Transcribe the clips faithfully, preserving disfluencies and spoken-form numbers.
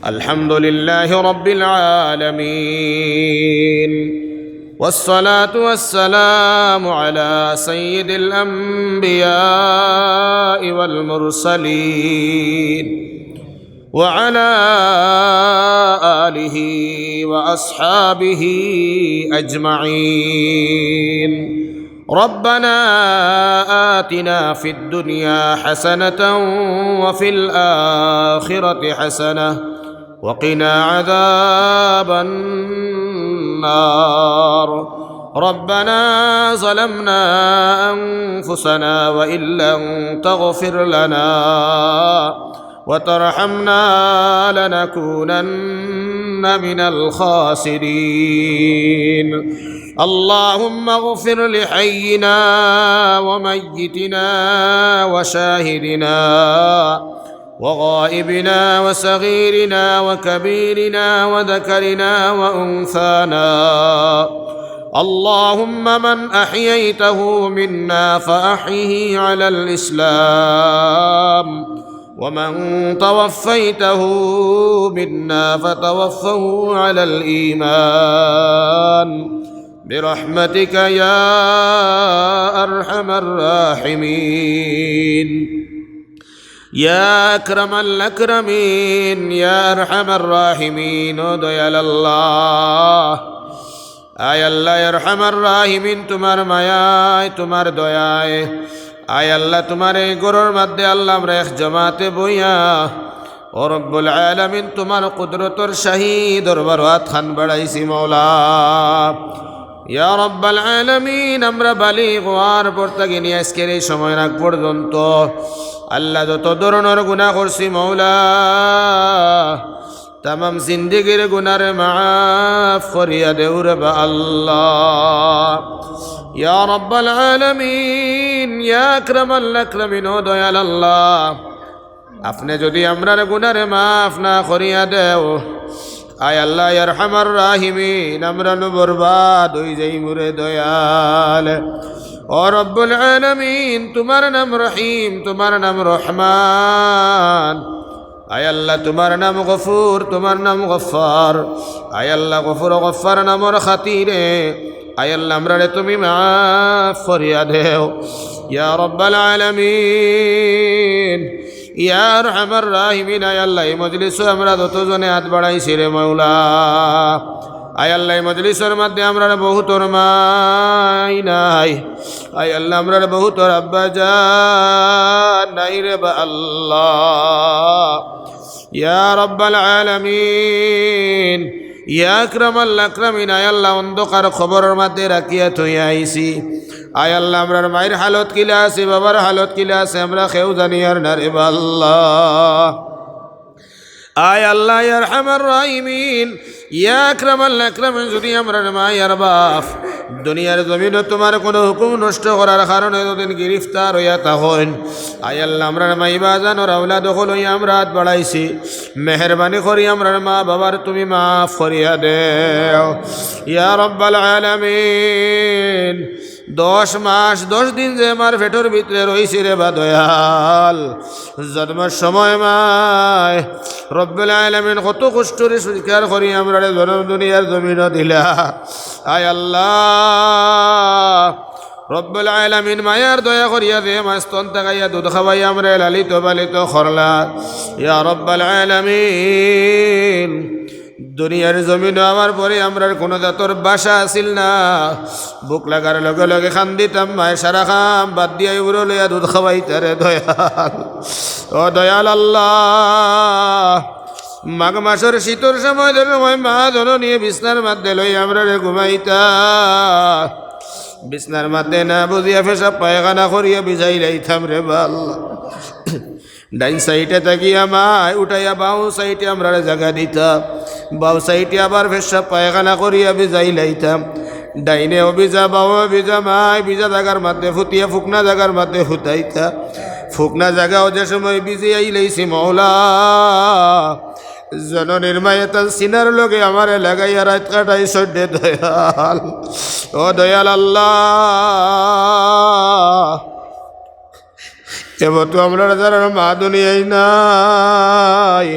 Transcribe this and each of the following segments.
الحمد لله رب العالمين، والصلاة والسلام على سيد الأنبياء والمرسلين، وعلى آله وأصحابه أجمعين. ربنا آتنا في الدنيا حسنة وفي الآخرة حسنة وقنا عذاب النار. ربنا ظلمنا أنفسنا وإن لم تغفر لنا وترحمنا لنكونن من الخاسرين. اللهم اغفر لحينا وميتنا وشاهدنا وغائبنا وصغيرنا وكبيرنا وذكرنا وأنثانا. اللهم من أحييته منا فأحيه على الإسلام، ومن توفيته منا فتوفه على الإيمان برحمتك يا أرحم الراحمين. يا أكرم الأكرمين، يا أرحم الراحمين، ও দয়াল আল্লাহ। আয় আল্লাহ, ইয়া আরহামার রাহিমিন, তুমার মায়ায়, তুমার দয়ায়, আয় আল্লাহ, তুমার এই ঘরর মধ্যে আল্লাহ আমরা এক জমাতে বইয়া, ও রব্বুল আলামিন, তুমার কুদরতর শাহী দরবারো আত খান বাড়াইছি মওলা। ইয়া রব্বাল আলামিন, আমরা বালিগ অওয়ার পর থাকি নিয়া আইজকের এই সময় আগ পর্যন্ত আল্লাহ যত ধরনর গুনাহ করছি মওলা, তামাম জিন্দেগির গুনারে মাফ করিয়া দেও রে বা আল্লাহ। ইয়া রব্বাল আলামিন, ইয়া আকরামাল আকরামিন, ও দয়াল আল্লাহ, আপনে যুদি আমরার গুনারে মাফ না করিয়া দেও, আয় আল্লাহ, ইয়া আরহামার রাহিমিন, আমরা নু বরবাদ অই যাইমু রে দয়াল। ও রব্বুল আলামিন, তুমার নাম রহিম, তুমার নাম রহমান। আয় আল্লাহ, তুমার নাম গফুর, তুমার নাম গফফার। আয় আল্লাহ, গফুর ও গফফার নামর খাতিরে, আয় আল্লাহ, আমরারে তুমি মাফ করিয়া দেও, ইয়া রব্বাল আলামিন, ইয়া আরহামার রাহিমিন। আয় আল্লাহ, এই মজলিসো আমরা যতজনে আত বাড়াইছি রে মওলা, আয় আল্লাহ, এই মজলিসর মধ্যে আমরার বহুতর মাই নাই, আয় আল্লাহ, আমরার বহুতর আব্বা জান নাই রে বা আল্লাহ। ইয়া রব্বাল আলামিন, ইয়া আকরামাল আকরামিন, আয় আল্লাহ, অন্ধকার কবরর মধ্যে রাখিয়া থইয়া আইছি। আয় আল্লাহ, আমরার মাইর হালত কিলা আছে, বাবার হালত কিলা আছে, আমরা কেউ জানিয়ার না রে বা আল্লাহ। আয় আল্লাহ, ইয়া আরহামার রাহিমিন, ইয়া আকরামাল আকরামিন, যুদি আমরার মা আর বাফ দুনিয়ার জমিনো তুমার কুনু হুকুম নষ্ট করার কারণে যুদি গিরিফতার অইয়া থাকইন, আয় আল্লাহ, আমরার মাই বাজানর আওলাদ অকল অইয়া আমরা আত বাড়াইছি, মেহেরবানি করি আমরার মা বাবার তুমি মাফ করিয়া দেও, ইয়া রব্বাল আলামিন। দশ মাস দশ দিন যে মার পেটর ভিতরে রইছি রে বা দয়াল, জন্মর সময় মায় রব্বুল আলামিন কত কষ্টরে স্বীকার করি আমরারে জনম দুনিয়ার জমিনো দিলা। আয় আল্লাহ, রব্বুল আলামিন মায়ার দয়া করিয়া যে মায় স্তন থাকাইয়া দুধ খাওয়াইয়া আমরারে লালিত পালিত করলা, ইয়া রব্বাল আলামিন, দুনিয়ার জমিনো আমার পরে আমরার কুনু জাতর বাসা আছিল না। ভুক লাগার লগে লগে কান্দিতাম, মায় সারা কাম বাদ দিয়া উরো লইয়া দুধ খাওয়াইতা রে দয়াল। ও দয়াল আল্লাহ, মাঘ মাসর শীতর সময়, সময় মা জননীয়ে বিছনার মধ্যে লইয়া আমরারে ঘুমাইতা। বিছনার মধ্যে না বুঝিয়া পেশাব পায়খানা করিয়া ভিজাইলাইতাম রে বা আল্লাহ। ডাইন সাইডে থাকিয়া মায় উঠাইয়া বাউ সাইডে আমরারে জাগা দিতা, বাউ সাইডে আবার পেশাব পায়খানা করিয়া ভিজাইলাইতাম। ডাইনেও ভিজা, বাউও ভিজা, মায় ভিজা জাগার মধ্যে ফুতিয়া, ফুকনা জাগার মধ্যে ফুতাইতা, ফুকনা জাগাও যে সময় ভিজাইলাইছি মওলা, জননীর মায়ে তান সিনার লগে আমারে লাগাইয়া রাইত কাটাইছইন রে দয়াল। ও দয়াল আল্লাহ, এবার তো আমরার যারার মা দুনিয়ায় নাই,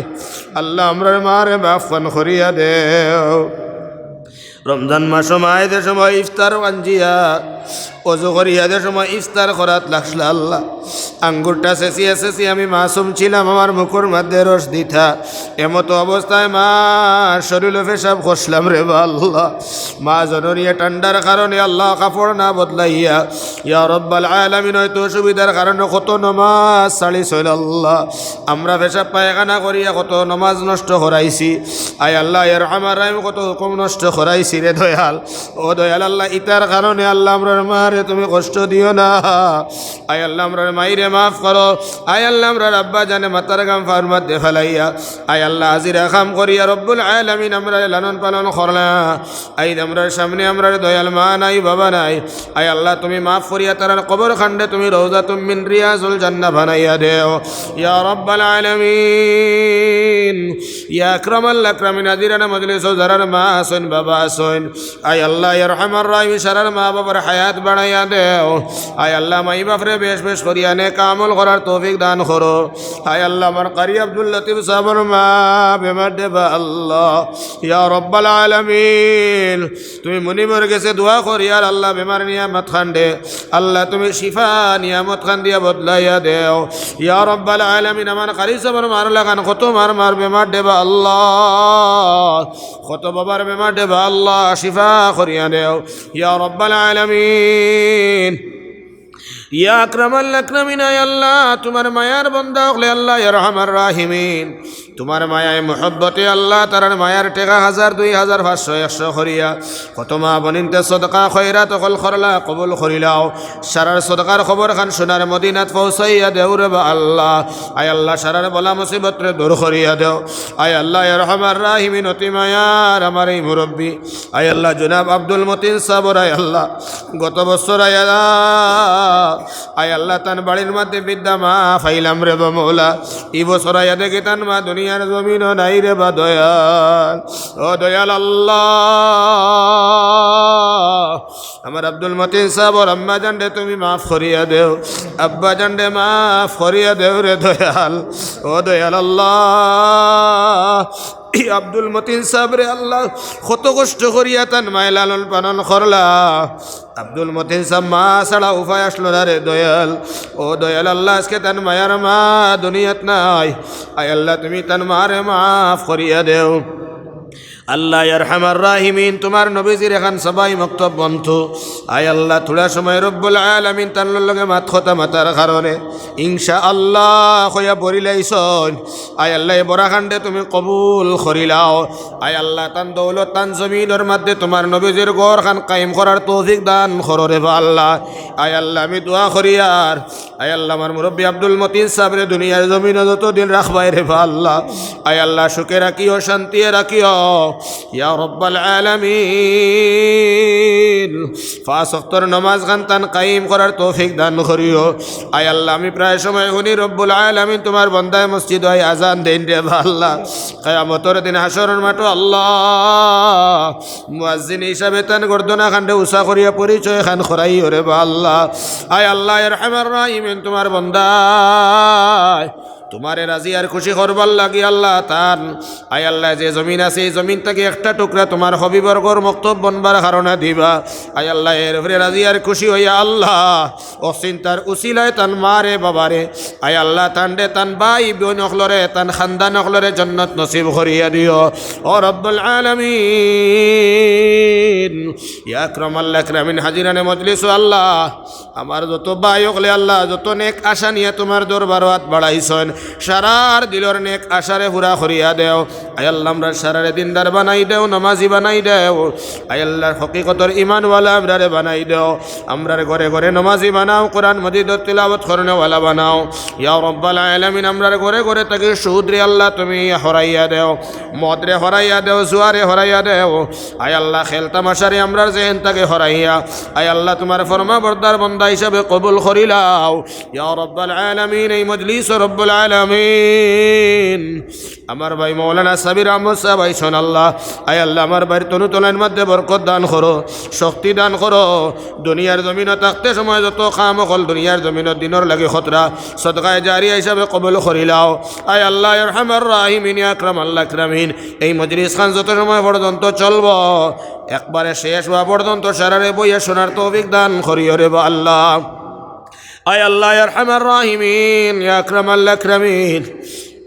আল্লাহ আমরার মারে মাফ খান করিয়া দেও। রমজান মাসো মায়ে যে সময় ইফতার বাঞ্জিয়া, অজু করিয়া যে সময় ইফতার করাত লাগলা আল্লাহ, আঙ্গুরটা ছেঁচিয়া ছেঁচিয়া আমি মাসুম ছিলাম, আমার মুখর মধ্যে রস দিতা। এমতো অবস্থায় মার শরীলো পেশাব করছিলাম রে বা আল্লাহ। মা জননীয়ে ঠান্ডার কারণে আল্লাহ কাপড় না বদলাইয়া, ইয়া রব্বাল আলামিন, হয়তো অসুবিধার কারণে কত নমাজ ছাড়িছইন আল্লাহ। আমরা পেশাব পায়খানা করিয়া কত নমাজ নষ্ট করাইছি। আয় আল্লাহ, ইয়া আরহামার রাহিম, কত হুকুম নষ্ট করাইছি রে দয়াল। ও দয়াল আল্লাহ, ইতার কারণে আল্লাহ আমরার মারে তুমি কষ্ট দিও না। আয় আল্লাহ, আমরার মাইরে মাফ করো। আয় আল্লাহ, আমরার আব্বা জানে মাথার ঘাম পাওর মধ্যে ফালাইয়া, আয় আল্লাহ, হাজিরা কাম করিয়া রব্বুল আলামিন আমরারে লালন পালন করলা। আইজ আমরার সামনে আমরার দয়াল মা নাই, বাবা নাই। আয় আল্লাহ, তুমি মাফ করিয়া তারার কবর খানরে তুমি রওজাতুম মিন রিয়াজুল জান্নাহ বানাইয়া দেও, ইয়া রব্বাল আলামিন। ইয়া আকরামাল আকরামিন, হাজিরানে মজলিসো যারার মা আছইন, বাবা আছইন, আয় আল্লাহ, ইয়া আরহামার রাহিমিন, সারার মা বাবার হায়াত বাড়াইয়া দেও। আয় আল্লাহ, মাই বাপরে বেশ বেশ করিয়া নেক আমল করার তৌফিক দান করো। আয় আল্লাহ, আমার কারি আব্দুল লতিফ সাবর মা বেমার রে বা আল্লাহ, ইয়া রব্বাল আলামিন, তুমি মুনিবর গেছে দোয়া করিয়ার আল্লাহ, বেমার নিয়ামত খানরে আল্লাহ, তুমি শিফা নিয়ামত খান দিয়া বদলাইয়া দেও। ইয়া রব্বাল আলামিন, আমার কারি সাবর মার লাখান কত মার মার বেমার রে বা আল্লাহ, কত বাবার বেমার রে বা আল্লাহ, শিফা করিয়া দেও, ইয়া রব্বাল আলামিন। ইয়া আকরামাল আকরামিন, আয় আল্লাহ, তুমার মায়ার বন্দা অকলে আল্লাহ, ইয়া আরহামার রাহিমিন, তুমার মায়ায় মহব্বতে আল্লাহ, তারার মায়ার টেকা হাজার, দুই হাজার, পাঁচশো, একশো করিয়া কত মা বইনিন্তে সদকা খয়রাত অকল করলা, কবুল করিলাও। সারার সদকার খবর খান সোনার মদিনাত পৌঁছাইয়া দেও রে বা আল্লাহ। আয় আল্লাহ, সারার বালা মুসিবতরে দূর করিয়া দেও। আয় আল্লাহ, ইয়া আরহামার রাহিমিন, অতি মায়ার আমার এই মুরব্বি, আয় আল্লাহ, জনাব আব্দুল মতিন সাবর, আয় আল্লাহ, গত বছর আয় আল্লাহ, আয় আল্লাহ, তান বাড়ির মধ্যে বৃদ্ধা মা পাইলাম রে বা মৌলা। ই বছর আইয়া দেখি তান মা দুনিয়ার জমিনো নাই রে বা দয়াল। ও দয়াল আল্লাহ, আমার আব্দুল মতিন সাবর আম্মা জানরে তুমি মাফ করিয়া দেও, আব্বা জানরে মাফ করিয়া দেও রে দয়াল। ও দয়াল আল্লাহ, ই আব্দুল মতিন সাবরে আল্লাহ কত কষ্ট করিয়া তান মায় লালন পালন করলা। আব্দুল মতিন সাব মা ছাড়া উপায় আসলো না রে দয়াল। ও দয়াল আল্লাহ, আজকে তান মায়ার মা দুনিয়াত নাই। আয় আল্লাহ, তুমি তান মারে মাফ করিয়া দেও। আল্লাহ, ইয়া আরহামার রাহিমিন, তুমার নবীজির এখান সবাই মক্তব বন্ধ। আয় আল্লাহ, থুড়া সময় রব্বুল আলামিন তান লগে মাত কথা মাতার কারণে ইনশা আল্লাহ কইয়া বরিলাইছইন। আয় আল্লাহ, এই বরাখানরে তুমি কবুল করিলাও। আয় আল্লাহ, তান দৌলত, তান জমিনর মধ্যে তুমার নবীজির ঘর খান কায়েম করার তৌফিক দান করো রে বা আল্লাহ। আয় আল্লাহ, আমি দোয়া করিয়ার, আয় আল্লাহ, আমার মুরব্বি আব্দুল মতিন সাবরে দুনিয়ার জমিনো যতদিন রাখবায় রে বা আল্লাহ, আয় আল্লাহ, সুখে রাখিও, শান্তিয়ে রাখিও, ইয়া রব্বাল আলামিন। পাঁচ ওয়াক্তর নমাজ খান তান কায়েম করার তৌফিক দান করিও। আয় আল্লাহ, আমি প্রায় সময় হুনি রব্বুল আলামিন তুমার বন্দায় মসজিদো আই আজান দেইন রে বা আল্লাহ। কিয়ামতর দিন হাশরর মাঠো আল্লাহ, মুয়াজ্জিন হিসাবে তান গর্দনা খানরে উচা করিয়া পরিচয় খান করাইও রে বা আল্লাহ। আয় আল্লাহ, ইয়া আরহামার রাহিমিন, তুমার বন্দায় তুমারে রাজি আর খুশি করবার লাগি আল্লাহ তান, আয় আল্লাহ, যে জমিন আছে, এই জমিন থাকি একটা টুকরা তুমার হবিবর ঘর মক্তব বনবার কারণে দিবা। আয় আল্লাহ, এর উপরে রাজি আর খুশি অইয়া আল্লাহ, অউ চিন্তার উসিলায় তান মারে বাবারে, আয় আল্লাহ, তানরে, তান ভাই বইন অকলরে, তান খান্দান অকলরে জন্নত নসিব করিয়া দিও, ও রব্বুল আলামিন। ইয়া আকরামাল আকরামিন, হাজিরানে মজলিসো আল্লাহ, আমার যত ভাই অকলে আল্লাহ, যত নেক আশা নিয়া তুমার দরবারো আত বাড়াইছইন, সারার দিলর নেক আশারে পুরা করিয়া দেও। আয় আল্লাহ, আমরার সারারে দিনদার বানাই দেও, নমাজি বানাই দেও। আয় আল্লাহ, হকিকতর ইমানওয়ালা আমরারে বানাই দেও। আমরার ঘরে ঘরে নমাজি বানাও, কোরআন মজিদর তিলাওয়াত করনেওয়ালা বানাও। ইয়া রব্বাল আলামিন, আমরার ঘরে ঘরে থাকি সুদরে আল্লাহ তুমি হরাইয়া দেও, মদরে হরাইয়া দেও, জুয়ারে হরাইয়া দেও। আয় আল্লাহ, খেল তামাশারে আমরার জেহেন থাকি হরাইয়া, আয় আল্লাহ, তুমার ফরমাবরদার বন্দা হিসাবে কবুল করিলাও। ইয়া রব্বাল আলামিন, এই মজলিসো রব্বুল আলামিন, আমার ভাই মাওলানা সাবির আহমদ সাহেব আইছইন আল্লাহ। আয় আল্লাহ, আমার ভাইর তনু তলার মধ্যে বরকত দান করো, শক্তি দান করো। দুনিয়ার জমিনো থাকতে সময় যত কাম অকল দুনিয়ার জমিনো দিনর লাগি খতরা, সদকায়ে জারিয়া হিসাবে কবুল করিলাও। আয় আল্লাহ, ইয়া আরহামার রাহিমিন, ইয়া আকরামাল আকরামিন, এই মজলিস খান যত সময় পর্যন্ত চলবো, একবারে শেষ হওয়া পর্যন্ত সারারে বইয়া শোনার তৌফিক দান করিও রে বা আল্লাহ। আয় আল্লাহ, ইয়া আরহামার রাহিমিন, ইয়া আকরামাল আকরামিন,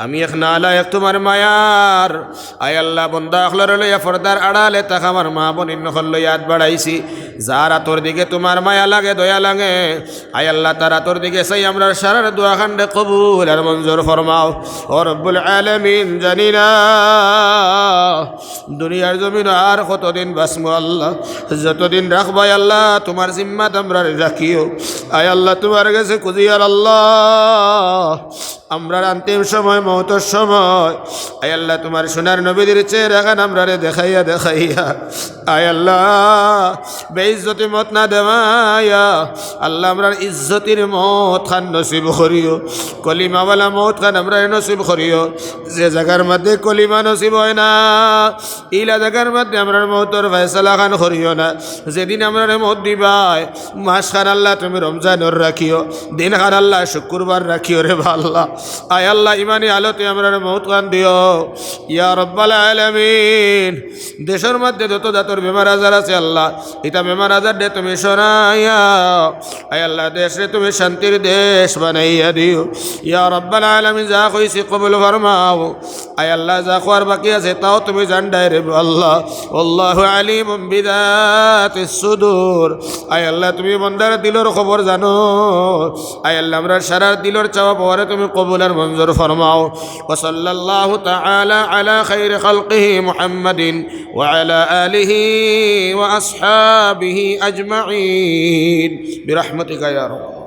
আমি এক নালায়েক তুমার মায়ার। আয় আল্লাহ, বন্দা অকলরে লইয়া পর্দার আড়ালে থাকা আমার মা বইন অকল লইয়া আত বাড়াইছি। যার আতর দিকে তুমার মায়া লাগে, দয়া লাগে, আয় আল্লাহ, তার আতর দিকে চাই আমরার সারার দোয়া খানরে কবুল আর মঞ্জুর ফরমাও। ও রব্বুল আলামিন, জানি না দুনিয়ার জমিনো আর কতদিন বাঁচমু আল্লাহ, যতদিন রাখবায় আল্লাহ, তুমার জিম্মাত আমরারে রাখিও। আয় আল্লাহ, তুমার গেছে খুঁজিয়ার আল্লাহ, আমরার আন্তিম সময়, মউতর সময়, আয় আল্লাহ, তুমার সোনার নবীজির চেহারা খান আমরারে দেখাইয়া দেখাইয়া, আয় আল্লাহ, বেইজ্জতি মউত না দেওয়াইয়া, আল্লাহ, আমরার ইজ্জতির মউত খান নসিব করিও, কলিমাওয়ালা মউত খান আমরারে নসিব করিও। যে জাগার মধ্যে কলিমা নসিব অয় না, ইলা জাগার মধ্যে আমরার মউতর ফয়সালা খান করিও না। যেদিন আমরারে মউত দিবায়, মাস খান আল্লাহ তুমি রমজানর রাখিও, দিন খান আল্লাহ শুক্রবার রাখিও রে বা আল্লাহ। আয় আল্লাহ, ইমানি হালতে আমরারে মউত খান দিও। ইয়া রব্বাল আলামিন, দেশর মধ্যে যত জাতর বেমার আজার আছে আল্লাহ, ইতা বেমার আজার দে তুমি সরাইয়া, আয় আল্লাহ, দেশরে তুমি শান্তির দেশ বানাইয়া দিও। ইয়া রব্বাল আলামিন, যা কইছি কবুল ফরমাও। আয় আল্লাহ, যা কওয়ার বাকি আছে, তাও তুমি জানরায় রে আল্লাহ। আল্লাহু আলিমুম বিযাতিস সুদূর। আয় আল্লাহ, তুমি বন্দার দিলর খবর জানো। আয় আল্লাহ, আমরার সারার দিলর চাওয়া পাওয়ারে তুমি কবুল আর মঞ্জুর ফরমাও। ওয়া সাল্লাল্লাহু তাআলা আলা খাইরি খালকিহি মুহাম্মাদিন ওয়া আলা আলিহি ওয়া আসহাবিহি আজমাইন। বিরাহমাতিকা ইয়া রাব্বাল